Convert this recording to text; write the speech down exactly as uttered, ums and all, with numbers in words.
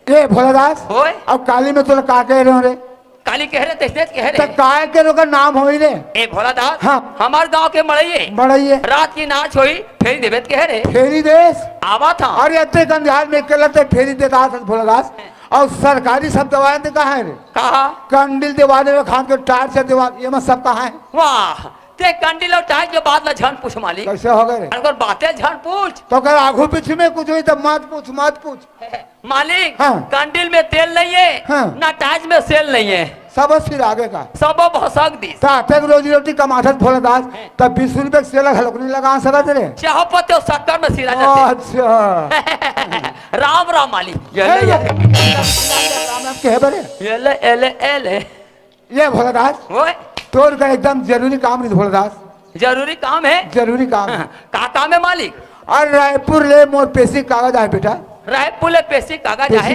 ए भोलादास, ओए। अब काली में तोला का कहे रहे रे? काली कहे रहे, तइसने कहे त रहे। काय के ओकर नाम होई रे? ए भोलादास, हाँ। हमार गांव के मड़ई हे। मड़ई हे। रात की नाच होई, फेरी देबे त कहे रहे। फेरी देस? आवा था। अरे अतेक अंधियार में अकेला ते फेरी देत आत हस भोलादास। अउ सरकारी सब दवाई दे कहाँ हे रे? कहा? कंडील देवा देवे, खान के टार्च देवा, ये मत सब कहाँ हे? वाह, ते कंडील अउ टार्च के बात ला झन पूछ मालिक। कइसे हो गे रे? अगर बातें झन पूछ। त अगर आगू पीछू में कुछ होई त मत पूछ, मत पूछ। मालिक, हाँ। कंडील में तेल नइ हे, हाँ। ना टार्च में सेल नइ हे। सब सिरागे का। सब भसक दिस। त अतेक रोजी रोटी कमाथस भोलादास, हैं। त बीस रुपया के सेल घलोक नइ लगा सकत रे। चाहो पत्ते अउ शक्कर में सिरा जाथे। अच्छा। राम राम मालिक। ये ले, ये ले। राम राम कहे बरे। ये ले, ये ले, ये ले। ए भोलादास, ओए। तोर का एकदम जरूरी काम रहिस भोलादास। जरूरी काम हे? जरूरी काम हे। हाँ, का काम हे मालिक? अरे रायपुर ले मोर पेशी कागज आहे बेटा। रायपुर ले पेशी कागज पेशी आहे?